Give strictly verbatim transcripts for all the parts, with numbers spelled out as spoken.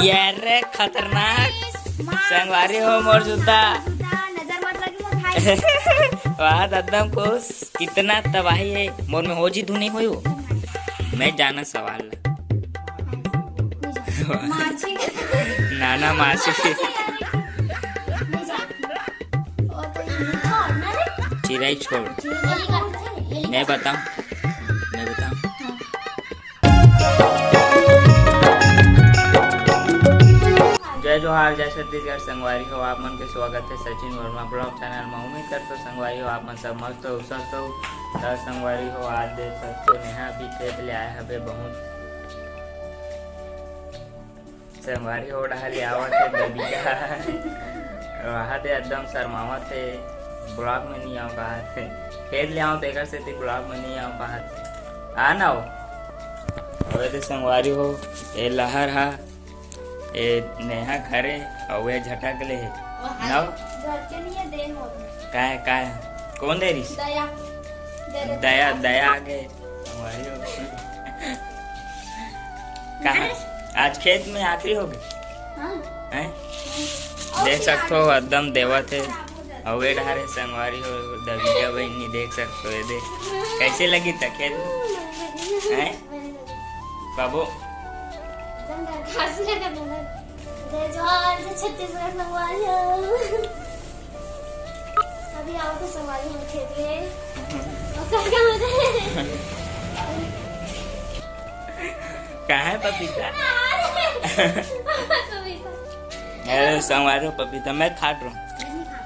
ये रे खतरनाक। संगवारी हो मोर जूता। नजर मत लगे मोर भाई। वाह दद्दम खुश। कितना तबाही है। मोर में हो जी धुनी होई हो। मैं जाना सवाल ला। माछी। नाना माछी। चिरई छोड़। मैं बताऊं, मैं बताऊं। जय जोहार, जय छत्तीसगढ़। संगवारी हो, आप मन के स्वागत है सचिन वर्मा ब्लॉग चैनल में। उम्मीद करथो संगवारी हो, आप मन सब मस्त हो, स्वस्थ हो। त संगवारी हो, आज देख सकथो नेहा भी खेत ले आए हवे। बहुत संगवारी हो, डहा ले आवत है दबिका। वहाँ दे एकदम शर्मावत है, ब्लॉग में नहीं आव पात है। खेत ले आव तो एकर सेती ब्लॉग में नहीं आव पात। आ ना हो। अबे तो संगवारी हो, ए लहर हा, ए नेहा खरे, अउ ए झटक ले हे। ओ, हाय। नव? झटके नहीं है, दे हो। काय, काय? कौन दे रिस? दया। दे दे। दया, दया आ गए। संगवारी हो। कहाँ? आज खेत में आखिरी हो गए। हाँ। हैं? और देख फिर सकते हो, आगे एकदम देवत है। खराब हो जाता है। अउ ए डहारे संगवारी हो, दबिका बहिनी देख सकते हो, ये देख। कैसे लगी था खेत में? हैं? बाबू। जय जोहार, जय छत्तीसगढ़ संगवारी हो। अभी आओ तो संगवारी हो खेत में। और क्या, क्या होता है? कहाँ है पपीता? कविता। अरे संगवारी हो पपीता मैं खाट रहा हूँ।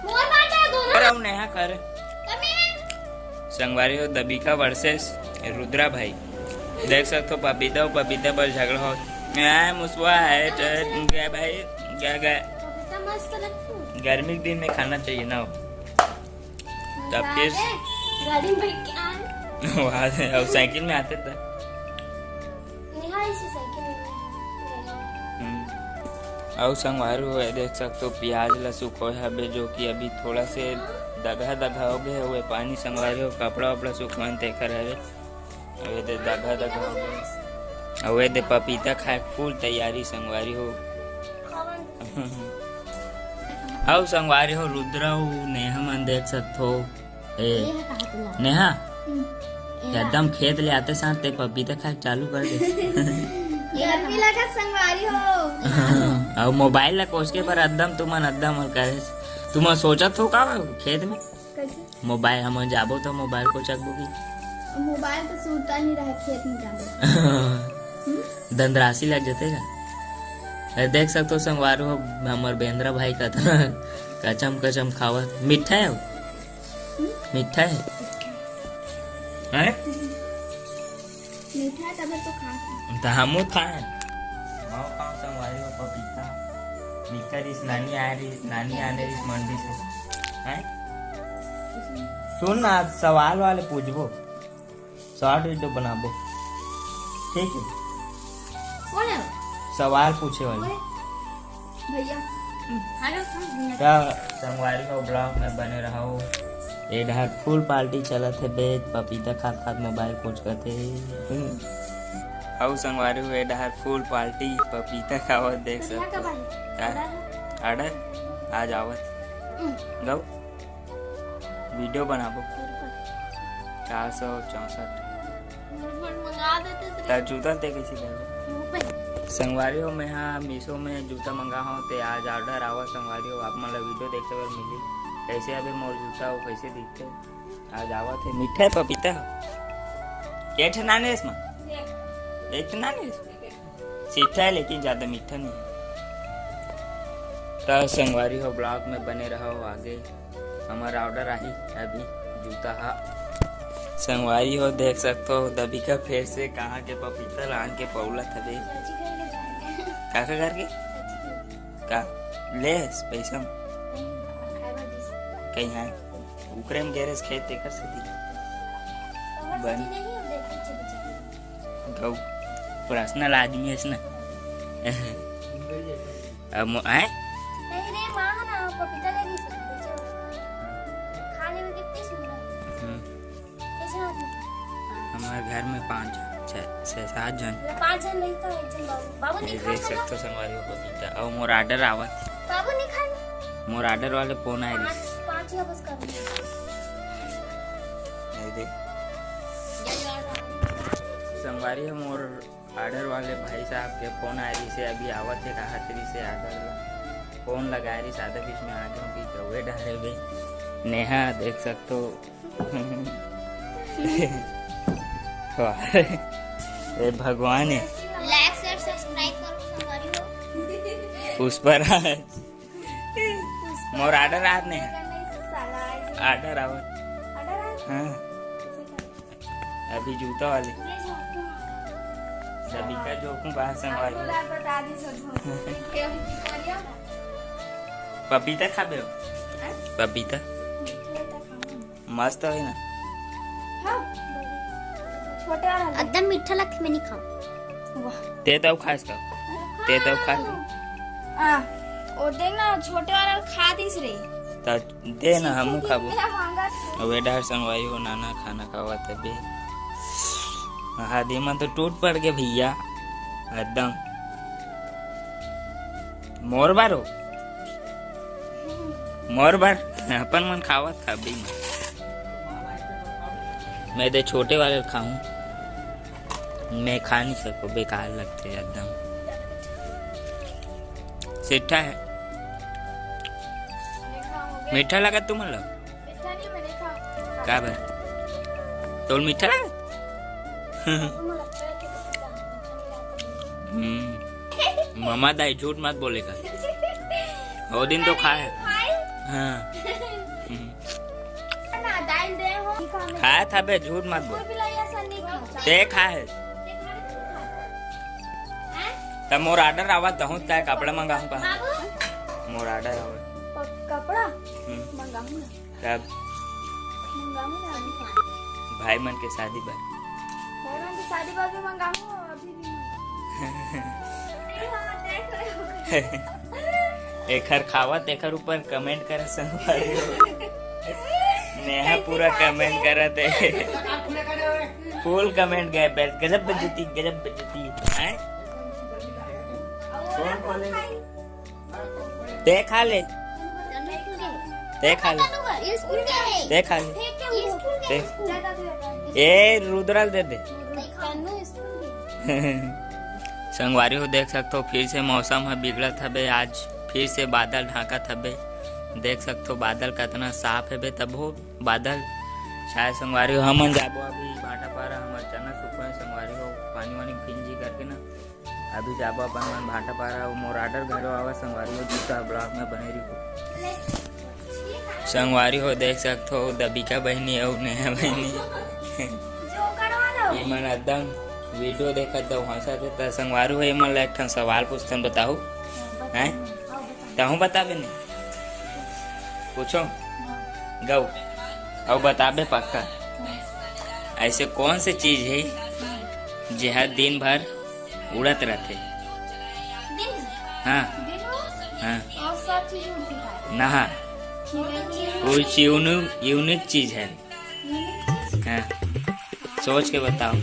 मोर बाटे दोनों। अरे नेहा खरे। संगवारी हो दबिका वर्सेस रुद्रा भाई। देख सकते हो पपीता और पपीता पर झगड़ा हो। "ए, मुसवा है, तो गया भाई, क्या गया?" पपीता मस्त लगता है। गर्मी के दिन में खाना चाहिए ना हो। तब फिर गाड़ी में बैठ के आए। वहाँ से, और साइकिल में आते थे। नेहा इसी साइकिल में गए। हम्म। अउ संगवारी हो, ये देख सकते हो प्याज ला सुखोए हबे, जो कि अभी थोड़ा से दगहा दगहा हो गए हुए पानी संगवारी हो, कपड़ा वपड़ा सुखोए तेकर हरे। अउ ये दे दगहा दगहा हो गए। अउ ये दे पपीता खाए फुल तैयारी संगवारी हो। अउ संगवारी हो रुद्रा अउ नेहा मन देख सकथो। ए, नेहा, एकदम खेत ले आते साथ ते पपीता खाए चालू कर दे। गर्मी लगत संगवारी हो। अउ मोबाइल ला कोस के पर एकदम तुमन एकदम और कहे, तुमन सोचत हो का खेत में? कैसे? मोबाइल हमन जाबो तो मोबाइल कोचकबो की? मोबाइल तो सुरता नहीं रहे खेत में जाबो। दंदरासी लग जते का? ए, देख सकते हो संगवारी हो, हमर बेंद्रा भाई कतना कचम कचम खावत। मीठा है वो? मीठा है? हैं? मीठा है तबे तो खा। तो हमू खाए। खाओ, खाओ, संगवारी हो पपीता। मीठा रिस, नानी आए रिस, नानी आने रिस मंडी से। हैं? सुन ना, आज सवाल वाले पूछबो। शॉर्ट वीडियो बनाबो। ठीक है? कौन है? सवाल पूछे वाले। ओए, भैया। हम्म, hello, हाँ, भैया। त संगवारी हो, ब्लॉग में बने रहो। ए डहर फुल पार्टी चलत हे बे, पपीता खात खात मोबाइल कोचकत हे। अउ संगवारी हो, ए डहर फुल पार्टी पपीता खावत देख तो यहाँ सकत हो। कब आई? का? ऑर्डर है? ऑर्डर? आज आवत। हम्म। गऊ? वीडियो बनाबो। बिल्कुल। चार सौ चौसठ। फटाफट मंगा देते थे। त जूता ते कैसे लेबे? मुंह पे। संगवारी हो, मैं हा मीशो में जूता मंगा हूँ, ते आज ऑर्डर आवा संगवारी हो, आप मन ला वीडियो देखे बर मिली। कैसे अबे मोर जूता हो, कैसे दिखते? आज आवत हे। मीठा है पपीता? के ठन आने इसमें? एक। एक ठन आने इसमें? मीठा है, लेकिन ज्यादा मीठा नहीं है। त संगवारी हो, ब्लॉग में बने रहो, आगे हमर ऑर्डर आही अभी जूता हा। संगवारी हो, देख सकते हो, दबिका फेर से कहाँ के पपीता लान के पौलत हवे। काका घर के? का? ले पैसा? कहीं है? उकरे में गैरेज खेत तेकर से दी। बन। गौ पर्सनल आदमी है ना। अब मो-, आए? नहीं रे, माँ है ना, पपीता ले ली सब, बेचे वाला। खाने में कितनी सुंदर। हम्म। कैसे आदमी? हमारे घर में पाँच। छह, छह, सात झन। ये पाँच झन नहीं तो एक झन बाबू। बाबू ये नहीं देख खाना। सकथो संगवारी हो पपीता। अउ मोर order आवत। बाबू नहीं खाना। मोर order वाले फोन आए पाँच, रिहिस। पाँच ही बस करना है। ये देख। संगवारी हो मोर order वाले भाई साहब के फोन आए रिहिसे, अभी आवत हे, काहत रिहिसे order ला। फोन लगाए रिहिस, आधा बीच में आ गए कि गवे डारे बे। नेहा देख सकथो। वाह। ए भगवान हे। Like, share, subscribe करो संगवारी हो। पुष्पराज। मोर order आवत नेहा। Order आवत। Order आवत? हाँ। अभी जूता वाले। ये झोंकू। सभी का झोंकू बाहर संगवारी। आपको ला बता दी सब झोंकू। पपीता खाबे हो? हैं? पपीता। मीठा मीठा खाऊं। मस्त है ना? हाँ, छोटे वाला। एकदम मीठा लगता, मैं नहीं खाऊं। वाह। ते तो खास का। ते तो खा। आ, ओ देख ना, छोटे वाला खा दिस रे। त दे ना, हमू खाबो। अब ए डहर संगवारी हो, नाना खाना खावत हे बे। आदि मन तो टूट पड़ गे भैया, एकदम। मोर बर हो, मोर बर। अपन मन खावत खाबे मन। मैं दे छोटे वाले खाऊं। मैं खा नहीं सको, बेकार लगते एकदम। सेठा है। मीठा लगा तुमन ला? मीठा नहीं, मैंने खा। का बर? तोल मीठा लगा? हम्म। ममा दाई झूठ मत बोले कर। वो दिन तो खाए। खाए? हाँ। हम्म। ना, दाई दे हो। खाए था बे, झूठ मत बोल। कोई भी लाई ऐसा नहीं खाना चाहिए। ते खाए। ते खाए तो नहीं खाए। हैं? तब मोर order आवा, तहूँ काय कपड़ा मंगाहूँ कहाँ? बाबू? मोर order आवा। प-, कपड़ा? हम्म। मंगाहूँ ना। तब? मंगाहूँ ना अभी। भाई मन के शादी बर। भाई मन के शादी बर भी मंगाहूँ, अभी भी मंगाहूँ। नहीं हो, देख रहे हो। एखर खावत, एखर ऊपर comment करे संगवारी हो। नेहा पूरा comment करत हे। Full comment गए, गजब बेइज्जती, गजब बेइज्जती। हैं? ते खा ले, ते खा ले, ते खा ले। ते, ए रुद्रा ल दे दे। संगवारी हो, देख सकथो, फिर से मौसम ह बिगड़त हबे। आज फिर से बादल ढांकत हबे। देख सकथो, बादल कतना साफ हबे, तभो बादल। शायद संगवारी हो, हमन जाबो अभी भाटापारा, हमर चना सुखोए संगवारी हो, पानी वानी भींजी करके ना। अभी जाबो अपन मन भाटापारा, अउ मोर order घलो आवा संगवारी हो, जूता vlog में बने रहिबो। संगवारी हो, देख सकथो, दबिका बहिनी अउ नेहा बहिनी। इमन एकदम video देखत दव हंसत हे। त संगवारी हो, इमन ला एक ठन सवाल पूछथन, बताहू? हैं? तहूँ बताबे नहीं? पूछो। गौ। अउ बताबे पक्का। ऐसे कौन से चीज हे, जेहा दिन भर उड़त रथे? दिन? हाँ। दिन हो? हाँ। और सब चीज उड़ती है। नहा। चिड़ै, चिड़ै। कुछ यूनिक, यूनिक चीज है। यूनिक चीज? हाँ। सोच के बताओ।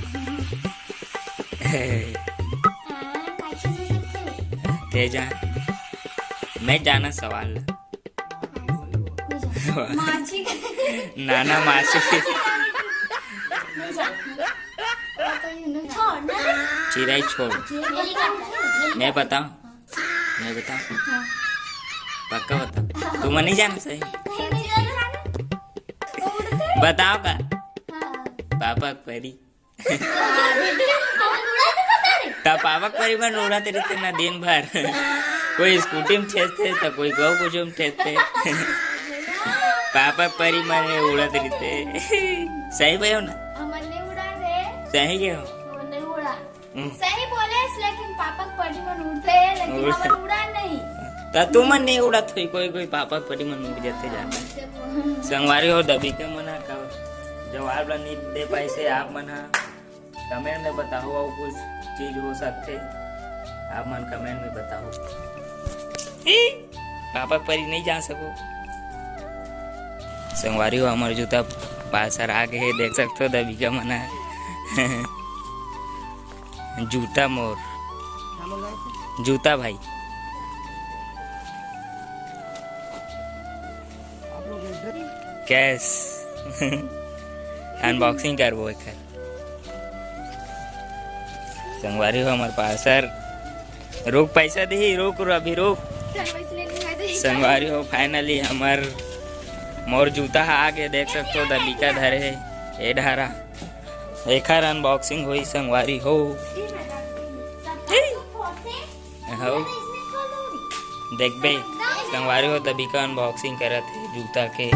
हाँ, अच्छे से सकते हो। तेजा, मैं जाना सवाल। माछी। नाना माछी। छोड़ ना। चिड़ै छोड़। मैं बताऊं? मैं बताऊं? पक्का बताओ। तुमन नहीं जाना सही? बताओ का? पापा के परी। त पापा के परी मन उड़त रहिथे ना दिन भर। कोई स्कूटी में ठेसथे, त कोई गौ कुछ में ठेसथे। पापा के परी मन उड़त रहिथे। सही भयो ना? हमन नहीं उड़ा रे। सही के हो? हमन नहीं उड़ा। हम्म। सही बोले, लेकिन पापा के परी मन उड़थे, लेकिन उड़- हमन उड़ा नहीं। त तुमन नहीं उड़त होई, कोई कोई पापा के परी मन उड़ जाथे जादा। संगवारी हो, दबिका मन ह का जवाब ला नहीं दे पाइसे, आप मन ह comment में बताओ, अउ कुछ चीज हो सकथे, आप मन comment में बताओ। पापा के परी नहीं जा सको। संगवारी हो, हमर जूता पास हर आ गे हे, देख सकथो दबिका मन ह। जूता मोर, जूता भाई। कैश अनबॉक्सिंग करबो एकर। संगवारी हो हमर पासर, रुक, पैसा दिही, रुक, रुक, अभी रुक। संगवारी हो, finally हमर मोर जूता ह आगे, देख सकथो, दबिका धरे हे ए ढारा। एखर अनबॉक्सिंग होई संगवारी हो। हौ। देखबे, संगवारी हो, दबिका अनबॉक्सिंग करत हे जूता के।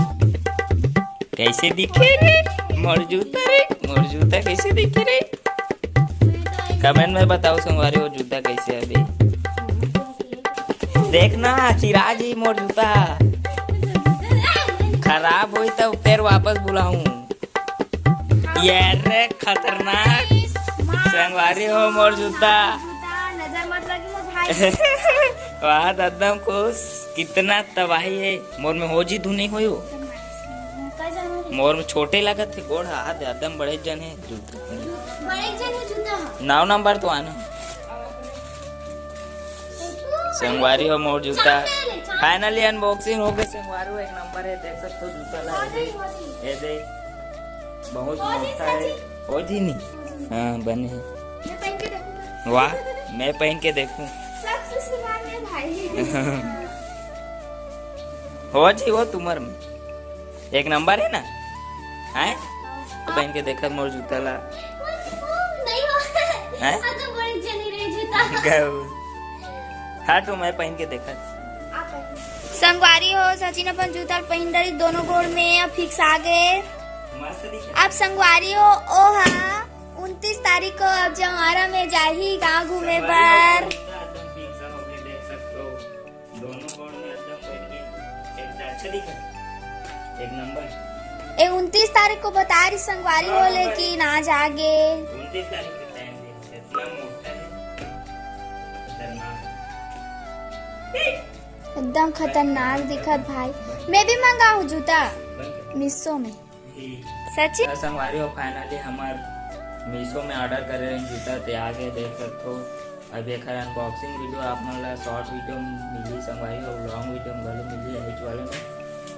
कैसे दिखे रे मोर जूता रे? मोर जूता कैसे दिखे रे? कमेंट में बताओ संगवारी हो, जूता कैसे हे अभी। देखना चिराग जी, मोर जूता खराब होई तब फिर वापस बुलाऊं। ये रे खतरनाक संगवारी हो मोर जूता। जूता, नजर मत लगी मोर भाई। वाह, एकदम खुश। कितना तबाही है। मोर में हो जी धुन नहीं होयो। मोर में छोटे लगत है गोड़ हाथ, एकदम बड़े जन है जूता। बड़े जन है जूता। नौ नंबर तो आना। संगवारी हो मोर जूता। Finally अनबॉक्सिंग हो गए संगवारी हो, एक नंबर है, देख सकते हो जूता ला। ये देख, बहुत मोटा है। ओ जी नी। हाँ, बने है। मैं पहन के देखूँ। वाह, मैं पहन के देखूँ। सबसे सुनाने भाई। हो जी, हो तुमर में एक नंबर है ना? हैं? तो पहन के देखत मोर जूता ला। नहीं हो। हैं? आ तो बड़े जनी रे जूता। गऊ। हाँ, तो मैं पहन के देखत। संगवारी हो, सचिन अपन जूता ल पहिन डरिस दोनों गोड़ में, अब फिक्स आ गए। मस्त दिखे। अब संगवारी हो, ओ हा उनतीस तारीख को अब जमारा में जाही गाँव घूमे बर। एकदम फिक्स हो गए, देख सकते हो। दोनों गोड़ में एकदम पहन के एक अच्छा दिखे। एक नंबर। ए उनतीस तारीख को बता रही संगवारी हो, हाँ, लेकिन आज आ गए। उनतीस तारीख के टाइम दे, इतना मोटा है, खतरनाक। एकदम खतरनाक दिखत भाई। मैं भी मंगाहूँ जूता मीशो में। सच्ची? तो संगवारी हो, finally हमर मीशो में ऑर्डर करे रहे जूता, ते आगे देख सकथो। अब एकर अनबॉक्सिंग वीडियो आप मन ला शॉर्ट वीडियो में मिली संगवारी हो, लॉन्ग वीडियो में घलो मिली एच वाले में।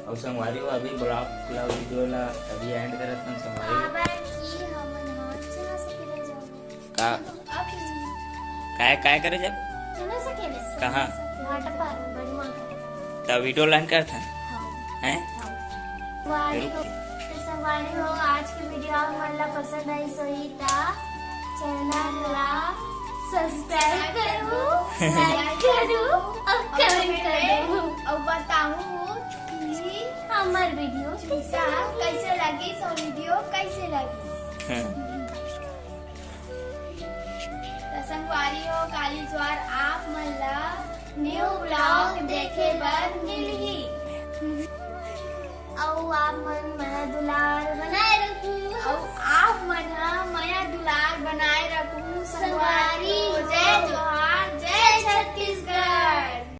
और संगवारी हो, अभी ब्लॉग ला वीडियो ला अभी एंड करत हन संगवारी हो। बाबा की हमन हाथ चला सके रह जाओ। का? अब काय, काय करे जब? चला सके रह। कहाँ? वाटर पार्क, बड़ी माँ का। त वीडियो ला एंड करत हन। हाँ। हैं? हाँ। वाली हो, तो संगवारी हो, आज की वीडियो आप मन ला पसंद आई सोई ता चैनल ला सब्सक्राइब करो, लाइक करो और कमेंट करो। और बताओ कि हमर वीडियो जूता कैसे लगी, सो वीडियो कैसे लगी। हाँ। त संगवारी हो, काली जुआर आप मन ला न्यू ब्लॉग देखे बर मिलही। अउ आप मन मया दुलार बनाए रखू।